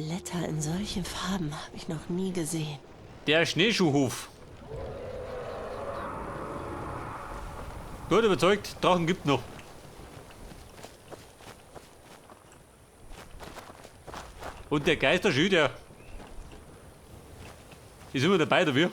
Blätter in solchen Farben habe ich noch nie gesehen. Der Schneeschuhhof. Gut überzeugt, Drachen gibt noch. Und der Geisterschü, der ist immer dabei, der wir.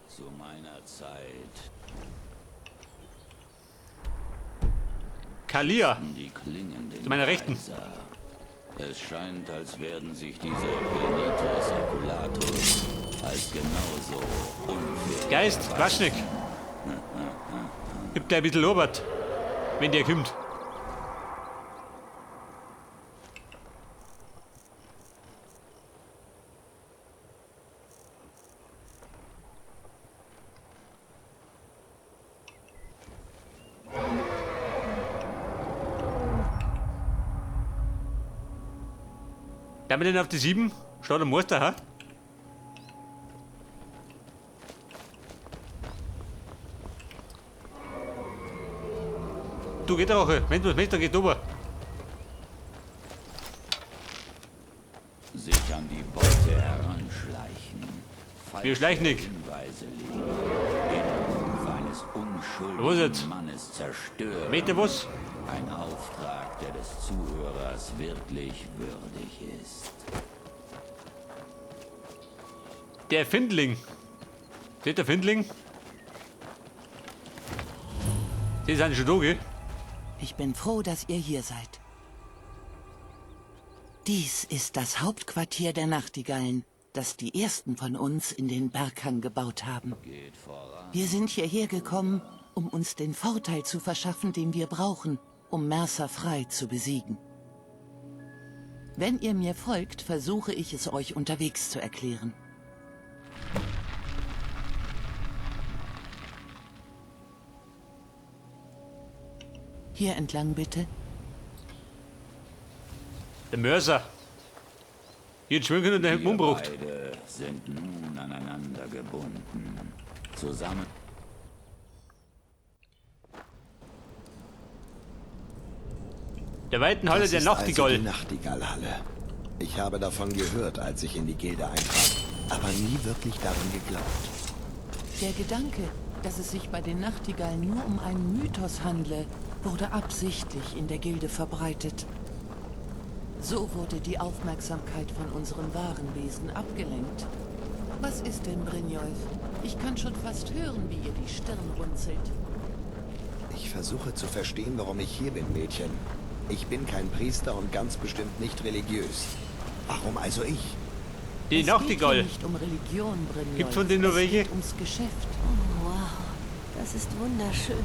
Zu meiner Zeit. Kalia. Die klingenden Zu meiner Rechten. Kaiser. Es scheint, als werden sich diese Penitus Oculatus als genauso unfair. Geist, Quatschnick. Gib dir ein bisschen Lobert, wenn der kommt. Damit denn auf die 7? Schaut der Meister, ha? Du geht auch, wenn du was möchtest, dann geht rüber. Sich an die Beute heranschleichen. Wir schleichen nicht. Hinweise liegen. Den Ruf eines Was jetzt? unschuldigen Mannes zerstören. Möcht ihr was? Ein Auftrag, der des Zuhörers wirklich würdig ist. Der Findling. Seht der Findling? Die sind schon da, gell? Ich bin froh, dass ihr hier seid. Dies ist das Hauptquartier der Nachtigallen, das die ersten von uns in den Berghang gebaut haben. Geht voran. Wir sind hierher gekommen, um uns den Vorteil zu verschaffen, den wir brauchen, um Mercer Frei zu besiegen. Wenn ihr mir folgt, versuche ich es euch unterwegs zu erklären. Hier entlang bitte. Der Mörser. Hier schwimmen können und der Wir umgebracht. beide sind nun aneinander gebunden. Zusammen. Der weiten Halle Das der ist Nachtigall. Also die Nachtigallhalle. Ich habe davon gehört, als ich in die Gilde eintrat, aber nie wirklich daran geglaubt. Der Gedanke, dass es sich bei den Nachtigallen nur um einen Mythos handle, wurde absichtlich in der Gilde verbreitet. So wurde die Aufmerksamkeit von unserem wahren Wesen abgelenkt. Was ist denn, Brynjolf? Ich kann schon fast hören, wie ihr die Stirn runzelt. Ich versuche zu verstehen, warum ich hier bin, Mädchen. Ich bin kein Priester und ganz bestimmt nicht religiös. Warum also ich? Die Es Nachtigall. geht hier nicht um Religion, Brynjolf. Gibt's von denen noch Es welche? geht ums Geschäft. Oh, wow. Das ist wunderschön.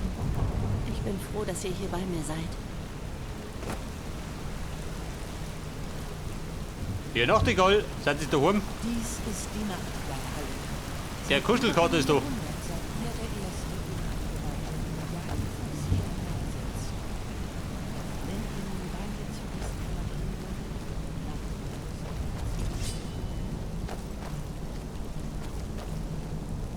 Ich bin froh, dass ihr hier bei mir seid. Die Nachtigall, seid ihr daheim? Dies ist die Nachtigallhalle. Der Kuschelkater ist da. Seit er der Erste die Nachtigall, der alle Fuß hier hineinsetzt. Wenn ihr nun beide zu diesen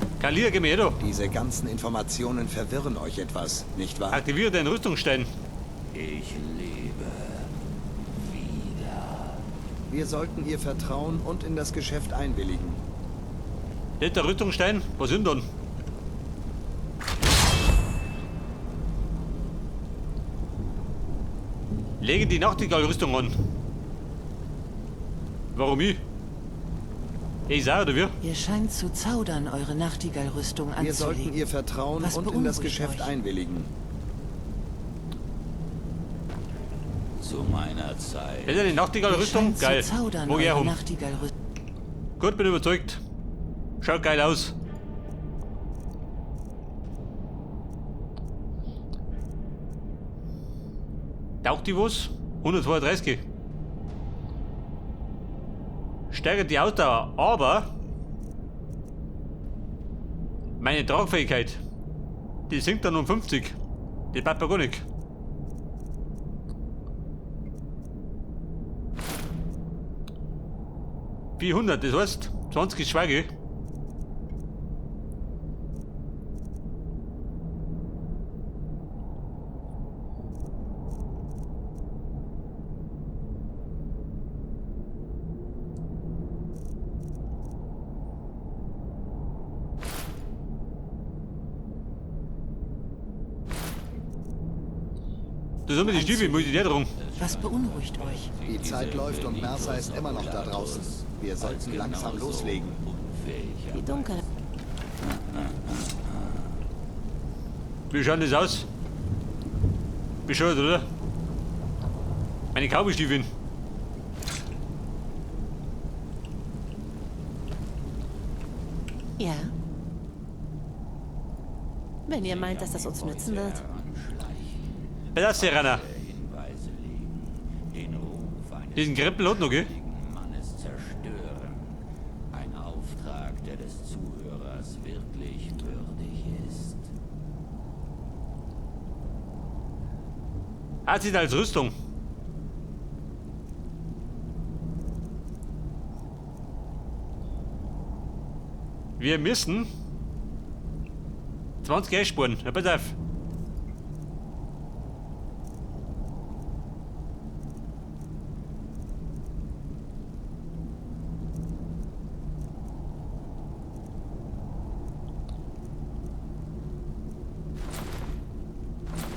Kammern Kalia, geh mir her da. Diese ganzen Informationen verwirren euch etwas, nicht wahr? Aktiviere den Rüstungsstein. Ich lebe wieder. Wir sollten ihr vertrauen und in das Geschäft einwilligen. Nicht der Rüstungsstein? Was sind dann? Lege die Nachtigall-Rüstung an. Warum ich? Ich sag, oder wir? Ihr scheint zu zaudern, eure Nachtigallrüstung Wir anzulegen. sollten ihr vertrauen Was und in das beunruhigt Geschäft euch? einwilligen. Zu meiner Zeit. Das ist eine Ihr Nachtigall-Rüstung? scheint Geil. zu zaudern, Wo geh ich eure rum? Nachtigallrüstung. Gut, bin überzeugt. Schaut geil aus. Taucht die was? 132. Steigert die Ausdauer, aber meine Tragfähigkeit, die sinkt dann um 50. Die bleibt mir gar nicht. 400, das heißt 20 ist schwer, gell? Das sind die Stiefel, muss ich nicht drum. Was beunruhigt euch? Die Zeit läuft und Mercer ist immer noch da draußen. Wir sollten langsam loslegen. Die Dunkelheit. Wie schaut das aus? Bescheuert, oder? Meine Cowboy-Stiefel. Ja. Wenn ihr meint, dass das uns nützen wird. Das ist Serana. Diesen Krempel hat noch, gell? Mannes zerstören. Ein Auftrag, der des Zuhörers wirklich würdig ist. Hat sie da als Rüstung? Wir müssen 20 Eisspuren. Ja, pass auf.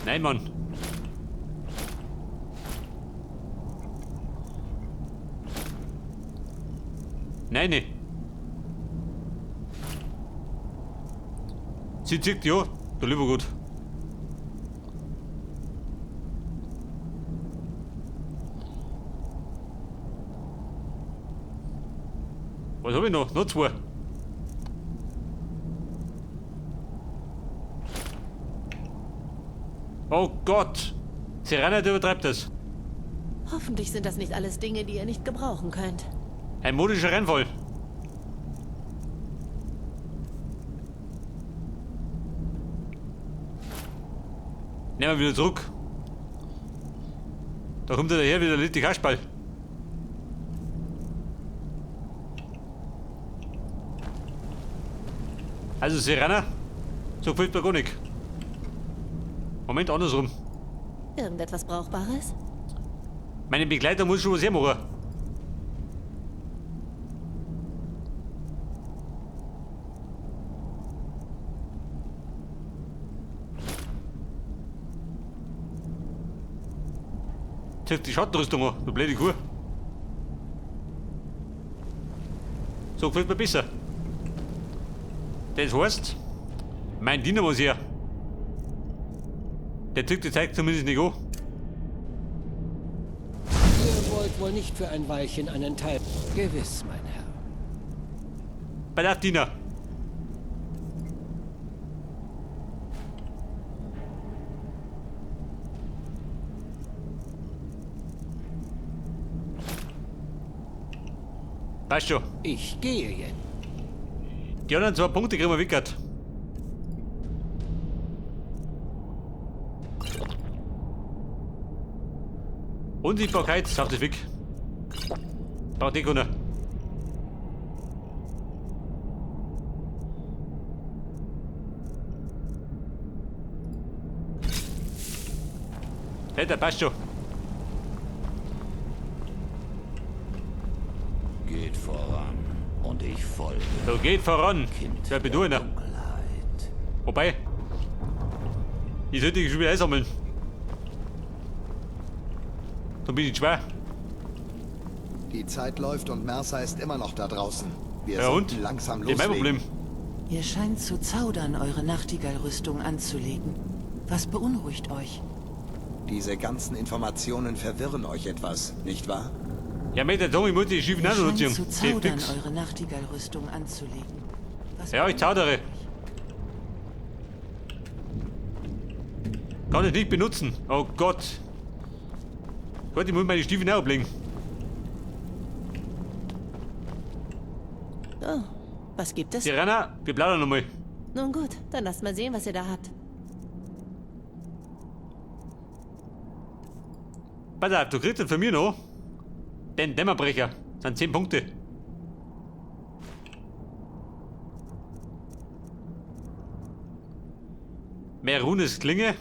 Nein, Mann. Nein, nee. Sie zieht ja, der lieber gut. Was hab ich noch? Noch zwei. Oh Gott! Serana, du übertreibt das. Hoffentlich sind das nicht alles Dinge, die ihr nicht gebrauchen könnt. Ein modischer Rennfall. Nehmen wir wieder zurück. Da kommt er daher wieder der Kasperl. Also Serana, so gefällt mir gar nicht. Moment, andersrum. Irgendetwas Brauchbares? Meine Begleiter muss schon was hermachen. Zeig die Schattenrüstung an, du blöde Kuh. So gefällt mir besser. Das heißt, mein Diener muss her. Der zieht die Zeit zumindest nicht an. Ihr wollt wohl nicht für ein Weilchen einen Teil. Gewiss, mein Herr. Bei der Diener. Weißt du? Ich gehe jetzt. Die anderen 2 Punkte kriegen wir wickert. Unsichtbarkeit, sagt es weg. Braucht eh keiner. Hey, der passt schon. Geht voran und ich folge. So, geht voran. Kind der Beduiner. Wobei, ich sollte dich schon wieder einsammeln. Dann bin ich schwer. Die Zeit läuft und Mercer ist immer noch da draußen. Wir ja, sollten und? langsam Nicht mein loslegen. Problem. Ihr scheint zu zaudern, eure Nachtigallrüstung anzulegen. Was beunruhigt euch? Diese ganzen Informationen verwirren euch etwas, nicht wahr? Ja, mit der Tommy muss die schiefen Ihr auch noch scheint zu ziehen. zaudern, Fix. eure Nachtigallrüstung anzulegen. Was Ja, ich zaudere. Kann ich nicht benutzen. Oh Gott. Gott, ich muss meine Stiefel auch ablegen. Oh, was gibt es? Serana, wir plaudern nochmal. Nun gut, dann lasst mal sehen, was ihr da habt. Pass auf, du kriegst den von mir noch den Dämmerbrecher. Das sind 10 Punkte. Mehrunes Klinge.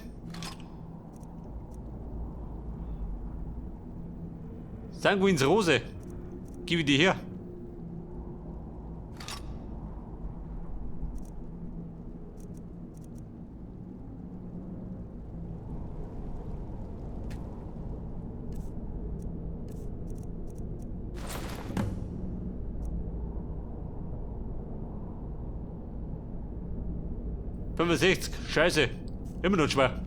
Sanguins Rose. Gib ich die her. 65. Scheiße. Immer noch schwer.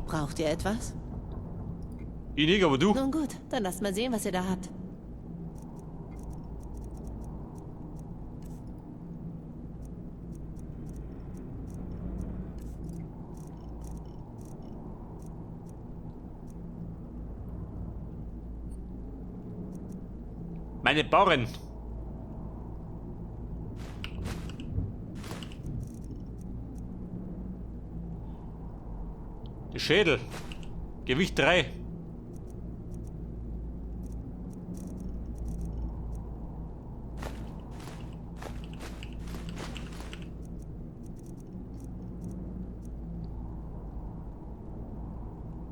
Braucht ihr etwas? Ich nicht, aber du. Nun gut, dann lasst mal sehen, was ihr da habt. Meine Bauern. Der Schädel. Gewicht 3.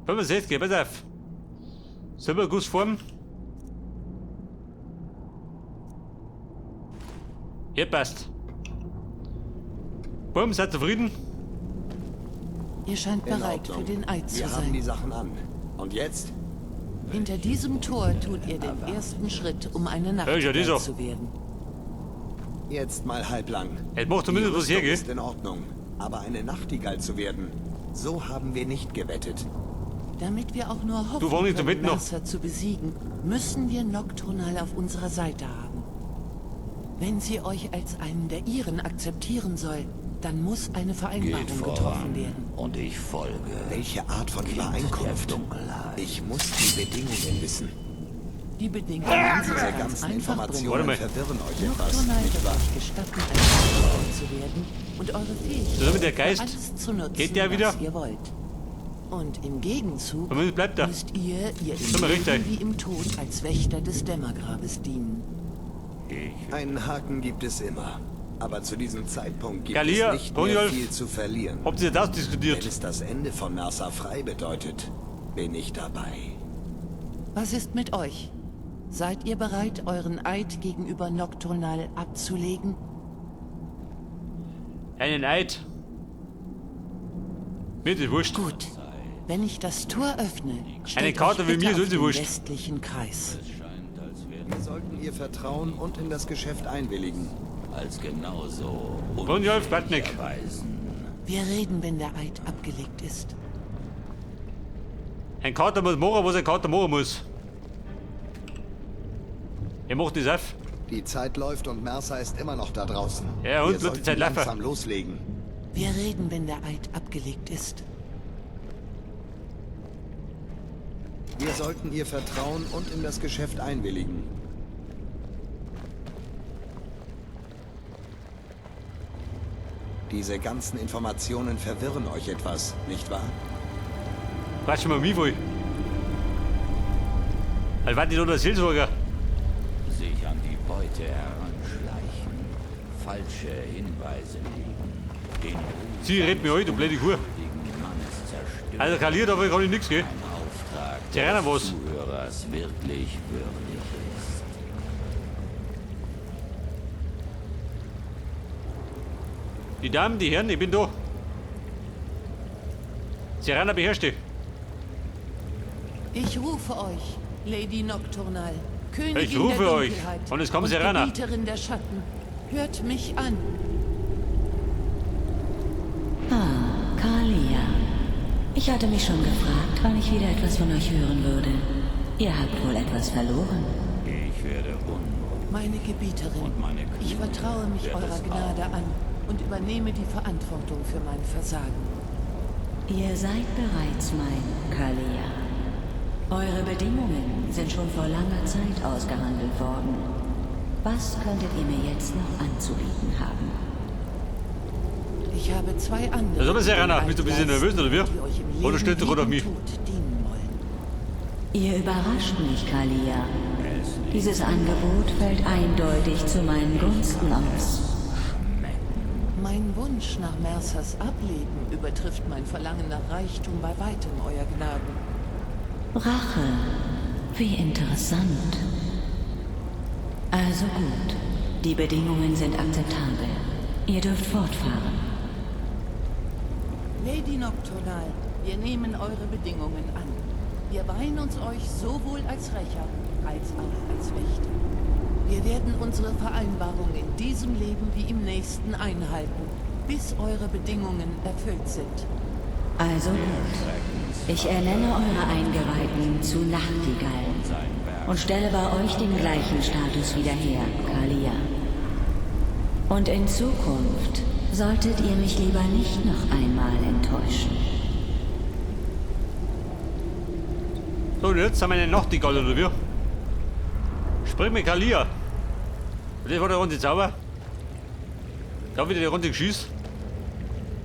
...65, pass auf. Silbergussform. Hier passt. Bumm, seid zufrieden? Ihr scheint bereit für den Eid zu Wir sein. haben die Sachen an. Und jetzt? Hinter diesem Tor tut ihr den ersten Schritt, um eine Nachtigall zu werden. Jetzt mal halblang. Es macht zumindest was her, gell? Ist in Ordnung. Aber eine Nachtigall zu werden, so haben wir nicht gewettet. Damit wir auch nur hoffen können, Mercer zu besiegen, müssen wir Nocturnal auf unserer Seite haben. Wenn sie euch als einen der Ihren akzeptieren soll, dann muss eine Vereinbarung getroffen werden. Und ich folge. Welche Art von Übereinkunft? Ich muss die Bedingungen wissen. Die Bedingungen sind Diese ganz ganzen einfach. Informationen verwirren euch etwas, Nocturnal nicht wird wahr? euch gestatten, ein Nachtigall zu werden und eure Fähigkeit, der Geist alles zu nutzen, geht der wieder? was ihr wollt. Und im Gegenzug bleibt er. müsst ihr im Leben wie im Tod als Wächter des Dämmergrabes dienen. Einen Haken gibt es immer. Aber zu diesem Zeitpunkt gibt Kalia, es nicht mehr viel zu verlieren. Habt ihr das diskutiert? Wenn es das Ende von Mercer Frei bedeutet, bin ich dabei. Was ist mit euch? Seid ihr bereit, euren Eid gegenüber Nocturnal abzulegen? Einen Eid? Mir ist wurscht. Gut. Wenn ich das Tor öffne, eine Karte euch wie mir bitte ist auf den wurscht. westlichen Kreis. Wir sollten ihr vertrauen und in das Geschäft einwilligen. Als genauso Brunjolf Batnik. Wir reden, wenn der Eid abgelegt ist. Ein Kater muss machen, was ein Kater machen muss. Er macht das auf. Die Zeit läuft und Mercer ist immer noch da draußen. Ja, und Wir wird die Zeit laufen. langsam loslegen. Wir reden, wenn der Eid abgelegt ist. Wir sollten ihr vertrauen und in das Geschäft einwilligen. Diese ganzen Informationen verwirren euch etwas, nicht wahr? Quatsch mal mich wohl. Also war die doch der Seelsorger. Sich an die Beute heranschleichen, falsche Hinweise legen, den Ruf Sie redet mir heute, du blöde Kuh. Also Kalia, da kann ich nichts, gell? Ein Auftrag des was. Zuhörers wirklich würdig ist. Die Damen, die Herren, ich bin da. Serana beherrscht dich. Ich rufe euch, Lady Nocturnal, Königin Ich rufe der euch. Dunkelheit Und es kommt und Serana. Gebieterin der Schatten. Hört mich an. Ah, Kalia. Ich hatte mich schon gefragt, wann ich wieder etwas von euch hören würde. Ihr habt wohl etwas verloren. Ich werde unruhig. Meine Gebieterin, Und meine ich vertraue mich wird eurer es Gnade an und übernehme die Verantwortung für mein Versagen. Ihr seid bereits mein Kalia. Eure Bedingungen sind schon vor langer Zeit ausgehandelt worden. Was könntet ihr mir jetzt noch anzubieten haben? Ich habe zwei andere. Das ist aber Serana. die Bist du ein bisschen nervös, oder wie? die euch im Oder Leben steht du wie gerade auf im mich? Tod dienen wollen. Ihr überrascht mich, Kalia. Dieses Angebot fällt eindeutig zu meinen Gunsten aus. Mein Wunsch nach Mercers Ableben übertrifft mein Verlangen nach Reichtum bei weitem, Euer Gnaden. Rache. Wie interessant. Also gut. Die Bedingungen sind akzeptabel. Ihr dürft fortfahren. Lady Nocturnal, wir nehmen eure Bedingungen an. Wir weihen uns euch sowohl als Rächer als auch als Wächter. Wir werden unsere Vereinbarung in diesem Leben wie im nächsten einhalten, bis eure Bedingungen erfüllt sind. Also gut. Ich ernenne eure Eingeweihten zu Nachtigallen und stelle bei euch den gleichen Status wieder her, Kalia. Und in Zukunft solltet ihr mich lieber nicht noch einmal enttäuschen. So, und jetzt haben wir eine Nachtigall, oder wie? Sprich mit Kalia. Das war der runde Zauber. Da wieder die runde Geschieß.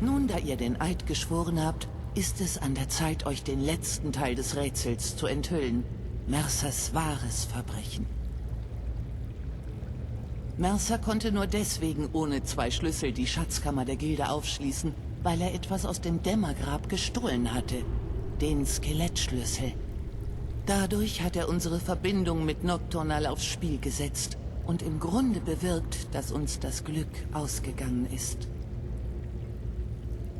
Nun, da ihr den Eid geschworen habt, ist es an der Zeit, euch den letzten Teil des Rätsels zu enthüllen. Mercers wahres Verbrechen. Mercer konnte nur deswegen ohne 2 Schlüssel die Schatzkammer der Gilde aufschließen, weil er etwas aus dem Dämmergrab gestohlen hatte. Den Skelettschlüssel. Dadurch hat er unsere Verbindung mit Nocturnal aufs Spiel gesetzt und im Grunde bewirkt, dass uns das Glück ausgegangen ist.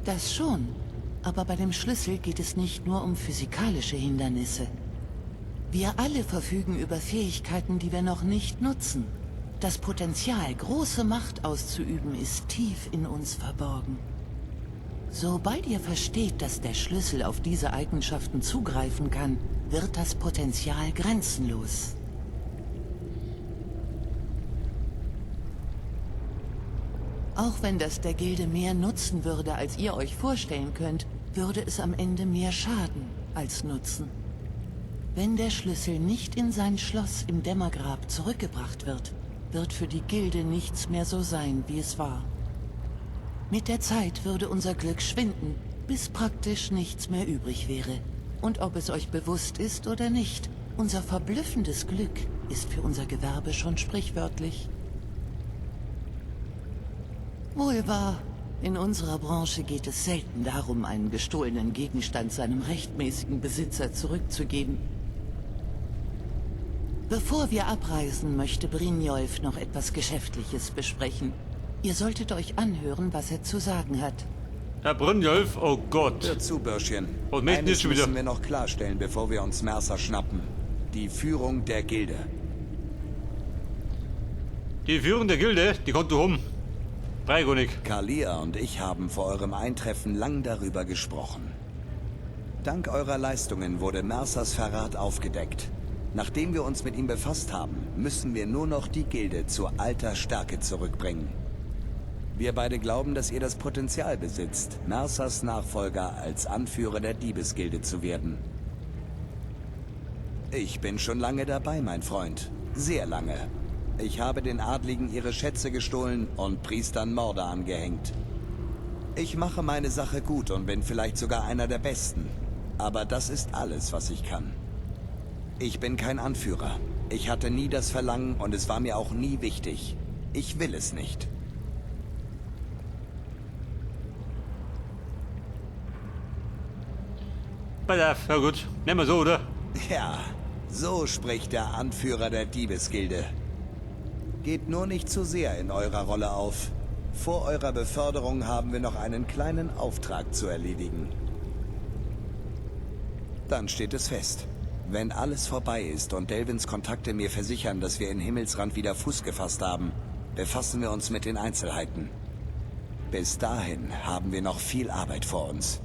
Das schon, aber bei dem Schlüssel geht es nicht nur um physikalische Hindernisse. Wir alle verfügen über Fähigkeiten, die wir noch nicht nutzen. Das Potenzial, große Macht auszuüben, ist tief in uns verborgen. Sobald ihr versteht, dass der Schlüssel auf diese Eigenschaften zugreifen kann, wird das Potenzial grenzenlos. Auch wenn das der Gilde mehr nutzen würde, als ihr euch vorstellen könnt, würde es am Ende mehr schaden als nutzen. Wenn der Schlüssel nicht in sein Schloss im Dämmergrab zurückgebracht wird, wird für die Gilde nichts mehr so sein, wie es war. Mit der Zeit würde unser Glück schwinden, bis praktisch nichts mehr übrig wäre. Und ob es euch bewusst ist oder nicht, unser verblüffendes Glück ist für unser Gewerbe schon sprichwörtlich. Wohl wahr, in unserer Branche geht es selten darum, einen gestohlenen Gegenstand seinem rechtmäßigen Besitzer zurückzugeben. Bevor wir abreisen, möchte Brynjolf noch etwas Geschäftliches besprechen. Ihr solltet euch anhören, was er zu sagen hat. Herr Brynjolf, oh Gott. Hör zu, Bürschchen. Und mich Eines nicht schon wieder. müssen wir noch klarstellen, bevor wir uns Mercer schnappen. Die Führung der Gilde. Die Führung der Gilde, die kommt du um. Dreigonig. Kalia und ich haben vor eurem Eintreffen lang darüber gesprochen. Dank eurer Leistungen wurde Mercers Verrat aufgedeckt. Nachdem wir uns mit ihm befasst haben, müssen wir nur noch die Gilde zu alter Stärke zurückbringen. Wir beide glauben, dass ihr das Potenzial besitzt, Mercers Nachfolger als Anführer der Diebesgilde zu werden. Ich bin schon lange dabei, mein Freund. Sehr lange. Ich habe den Adligen ihre Schätze gestohlen und Priestern Morde angehängt. Ich mache meine Sache gut und bin vielleicht sogar einer der Besten. Aber das ist alles, was ich kann. Ich bin kein Anführer. Ich hatte nie das Verlangen und es war mir auch nie wichtig. Ich will es nicht. Pass auf, ja gut. Nehmen wir so, oder? Ja, so spricht der Anführer der Diebesgilde. Geht nur nicht zu sehr in eurer Rolle auf. Vor eurer Beförderung haben wir noch einen kleinen Auftrag zu erledigen. Dann steht es fest. Wenn alles vorbei ist und Delvins Kontakte mir versichern, dass wir in Himmelsrand wieder Fuß gefasst haben, befassen wir uns mit den Einzelheiten. Bis dahin haben wir noch viel Arbeit vor uns.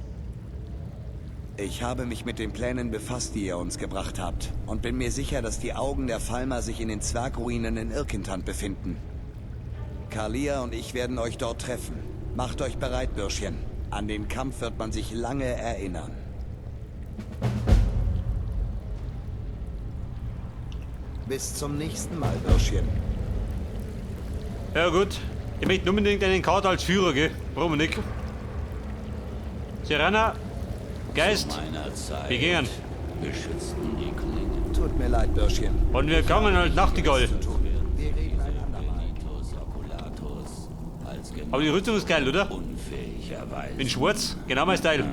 Ich habe mich mit den Plänen befasst, die ihr uns gebracht habt, und bin mir sicher, dass die Augen der Falmer sich in den Zwergruinen in Irkentand befinden. Kalia und ich werden euch dort treffen. Macht euch bereit, Bürschchen. An den Kampf wird man sich lange erinnern. Bis zum nächsten Mal, Bürschchen. Ja gut, ich möchte unbedingt einen Kater als Führer, gell? Warum nicht? Serana, Geist, Zu meiner Zeit wir gehen. Beschützten die Klingen. Tut mir leid, Bürschchen. Und wir gangen halt Nachtigall. Wir reden ein andermal. Benitus Oculatus als genau Aber die Rüstung ist geil, oder? unfähig erweisen. In schwarz, genau mein Style.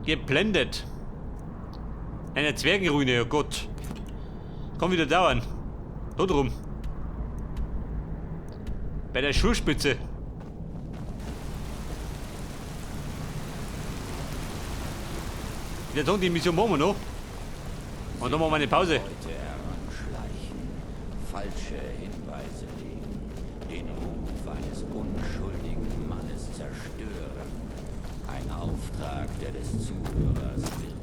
Geblendet. Eine Zwergenruine, oh Gott. Kann wieder dauern. Da drum. Bei der Schuhspitze. Ich würde sagen, die Mission machen wir noch. Und dann machen wir eine Pause. Leute heranschleichen, falsche Hinweise legen, den Ruf eines unschuldigen Mannes zerstören. Ein Auftrag, der des Zuhörers wird.